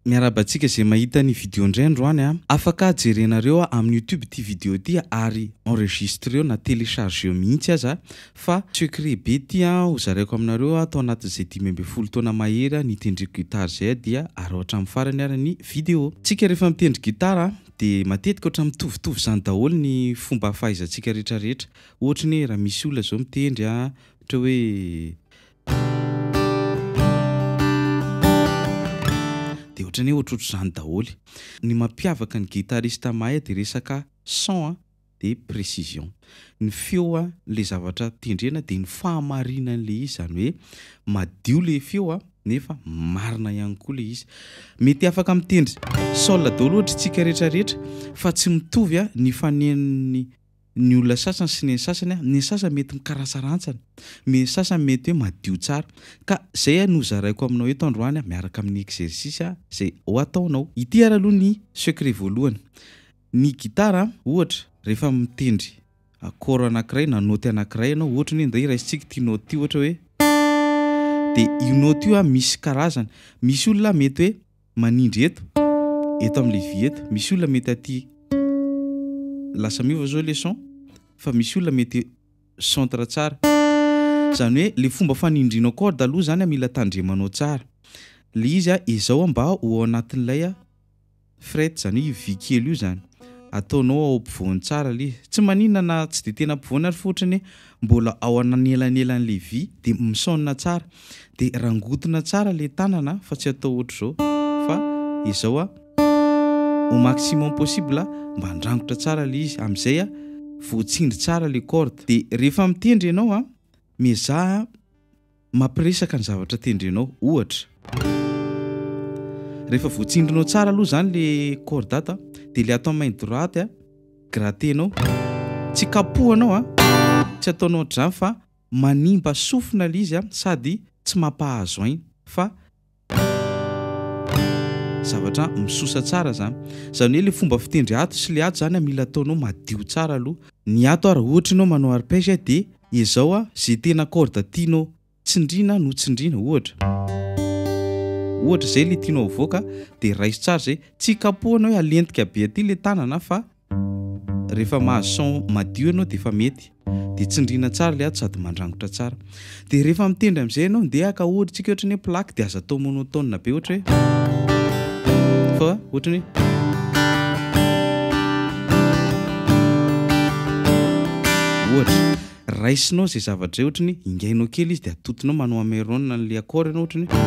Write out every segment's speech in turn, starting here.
Miarahaba antsika izay mahita ny video indray androany a. Afaka jerenareo amin'ny youtube ity video ity ary enregistreo na telechargeo mihitsy aza fa secret be ity a ho zaraiko aminareo ato anatin'izay 15 taona mahery nitendreko guitare izay dia araho hatramin'ny farany ary ny video. Tsika rehefa mitendry gitara dia matetika ohatran'ny mitovitovy izany daholo ny fomba fahaizantsika rehetra rehetra. Ohatra ny hoe raha misy olona izao mitendry a, ohatra hoe. Dia ohatran'ny hoe ohatrohatr'izany daholo. Ny mampiavaka ny guitariste mahay dia resaka son dia précision. Ny feo ilay zavatra tendrena dia ny fahamarinan'ilay izy, izany hoe madio ilay feo nefa marina ihany koa ilay izy. Mety afaka mitendry sol daholo ohatra isika rehetrarehetra fa tsy mitovy ny fanenon'ny ny olona sasany sy ny an'ny sasany, ny an'ny sasany mety mikarantsarantsana, ny an'ny sasany mety hoe madio tsara. Ka izay no hozaraiko aminao eto androany miaraka amin'ny exercice izay ho ataonao. Ity ary aloha ny secret voalohany. Ny gitara ohatra rehefa mitendry accord anankiray na note anankiray ianao, ohatra ny hoe ndeha raisintsika ity note ity ohatra hoe dia io note io misy karazany. Misy olona mety hoe manindry eto, eto amin'ilay vy eto, misy olona mety aty lasa miova zao le son fa misy olona mety centre tsara. Zany hoe le fomba fanindrinao corde aloha zany mila tandremanao tsara. Le izy a ezao mba ho ao anatin'ilay Fret, izany hoe io vy kely io izany, ataonao ao ampovoany tsara ilay izy. Tsy maninona na tsy dia tena ampovoany ary fa ohatrany hoe mbola ao anelanelan'ilay vy dia mi-sonne tsara. Dia rangotina tsara ilay tanana fa tsy atao ohatr'izao fa izao a, au maximum possible mba handrangotra tsara ilay izy, amin'izay voatsindry tsara ilay corde. Dia rehefa mitendry ianao a, miezaha Mampiresaka ny zavatra tendrenao. Ohatra, rehefa voatsindrinao tsara aloha izany le corde ato a, dia le ato amin'ny main droite a, gratter-nao. Tsy kapohanao a, tsy ataonao ohatr'izany fa manimba sofina le izy a, sady tsy mampahazo aina fa zavatra misosa tsara izany. Izany hoe le fomba fitendry ato sy le ato izany mila ataonao madio tsara aloha. Ny ato ary ohatra ianao manao arpège dia Ezao a, ze tena corde tianao tsindrina no tsindrina, ohatra, ohatra zay le tianao avoaka de raiso tsara zay, tsy kapohana hoe alentika be aty le tanana fa rehefa mahazo son madio ianao de efa mety, de tsindrina tsara le ato sady mandrangotra tsara, de rehefa mitendry amizay ianao ndeha haka ohatra tsika ohatra ny hoe plaque de aza atao monotone be ohatra hoe fa ohatra ny hoe. Ohatra, raisinao izay zavatra izay ohatra ny hoe ingainao kely izy dia atotonao manao hammer-on an'ilay accord ianao ohatra ny hoe.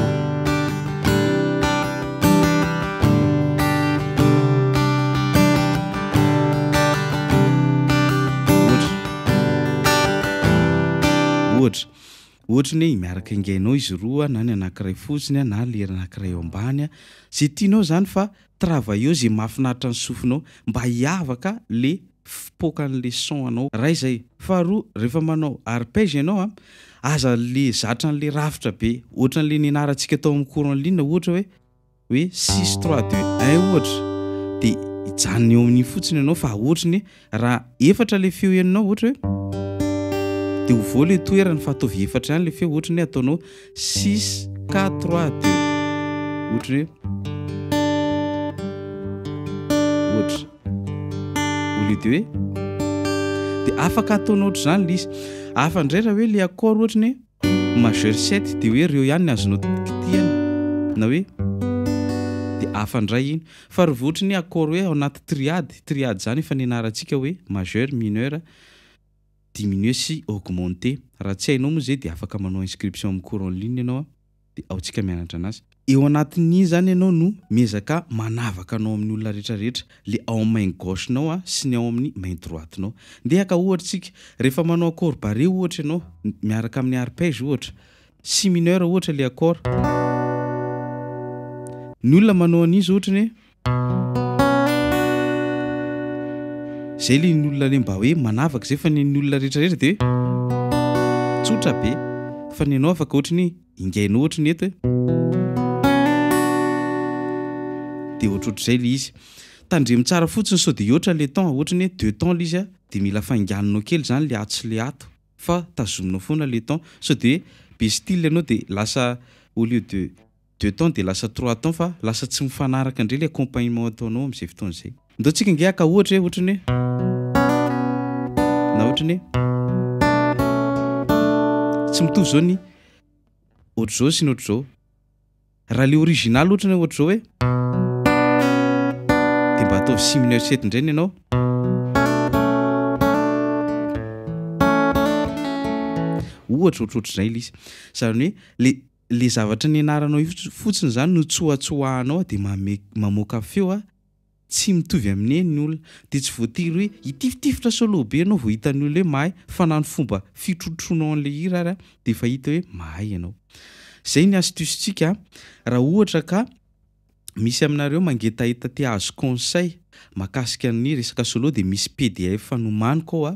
Ohatra, ohatra, ohatra ny hoe miaraka ingainao izy roa na ny anankiray fotsiny na ilay anankiray eo ambany, izay tianao izany fa Travailleo ze mahafinaritra ny sofinao mba hiavaka le fipoakan'le son anao. Ray zay. Faharoa, rehefa manao arpège ianao a, aza le zatra an'le rafitra be ohatran'le nianarantsika tao amin'ny cours en ligne ohatra hoe hoe six trois deux un ohatra de hijanona eo amin'iny fotsiny ianao fa ohatry ny Raha efatra le feo henonao ohatra hoe de ovao le toerany fa ataovy efatra ihany le feo ohatra ny hoe ataonao six quatre trois deux ohatra hoe ohatra au lieu de hoe de afaka ataonao ohatr'izany le izy. Hafa indray raha hoe le accord ohatra ny hoe Majeur sept dia hoe reo ihany ny azonao kitihana na hoe dia hafa indray iny. Fa ry votry ny accord hoe ao anaty triade, triade izany efa nianarantsika hoe majeur, mineur, diminué sy augmenté. Raha tsy hainao moa izay dia afaka manao inscription amin'ny cours en ligne ianao dia ao tsika mianatra anazy. Eo anatin'iny izany ianao no miezaka manavaka anao amin'ny olona rehetra rehetra, le ao amin'ny main gauche-nao sy ny ao amin'ny main droite-nao. Ndeha haka ohatra tsika, rehefa manao accord barré ohatra ianao, miaraka amin'ny arpège ohatra, si mineur ohatra le accord, ny olona manao an'izy ohatra ny hoe, zay le ny olona le mba hoe manavaka zay fa ny an'ny olona rehetra rehetra de hoe tsotra be, fa ny anao afaka ohatra ny hoe. Ingainao ohatry ny eto e. Dia ohatrohatr'izay ilay izy. Tandremo tsara fotsiny sao dia hihoatra ilay temps, ohatra ny hoe deux temps ilay izy a, dia mila fainganinao kely izany ilay ato sy ilay ato fa tazominao foana ilay temps sao dia hoe be style ianao dia lasa au lieu de. Deux temps de lasa trois temps fa lasa tsy mifanaraka indray le accompagnement ataonao am'zay fotoana zay. Ndao tsika ange haka ohatra hoe ohatrany hoe na ohatrany hoe tsy mitovy zao ny ohatr'zao sy ny ohatr'zao. Raha le original ohatra hoe ohatr'zao hoe de mba ataovy si mineur sept indray ny anao. Ohatra ohatrohatr'izay le izy. Zany hoe le zavatra nianaranao io fotsiny zany no tsoatsoahanao de mamoaka feo a tsy mitovy amin'ny ny olona de tsy voatery hoe hitifitifitra solo be ianao vao hitan'ny olona hoe mahay fa na ny fomba fitrotronao an'le hira ary a de efa hita hoe mahay ianao. Zay ny astuce-ntsika raha ohatra ka misy aminareo mangetaheta te hahazo conseil mahakasika ny resaka solo de misy PDF nomaniko ao a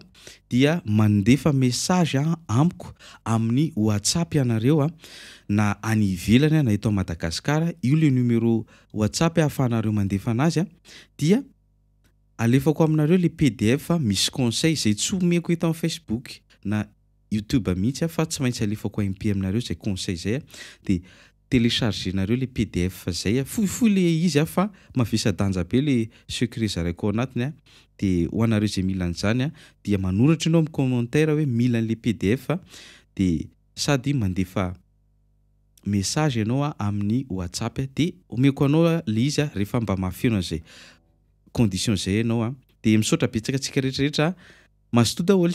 dia mandefa message a amiko amin'ny WhatsApp ianareo a na any ivelany a na eto Madagasikara, io le numéro WhatsApp ahafahanareo mandefa anazy a dia alefako aminareo le PDF misy conseil zay tsy omeko eto am'Facebook na YouTube mihitsy a fa tsy maintsy alefako MP aminareo zay conseil zay a de téléchargenareo le PDF zay a, fohifohy le izy a fa mavesa-danja be le secret zaraiko ao anatiny a de ho anareo zay mila an'zany a dia manoratra ianao am'commentaire hoe mila an'le PDF de sady mandefa message ianao a amin'ny WhatsApp de omeko anao a le izy a rehefa mba mahafeno an'zay condition zay ianao a de misaotra betsaka antsika rehetrarehetra, mazotoa daholo.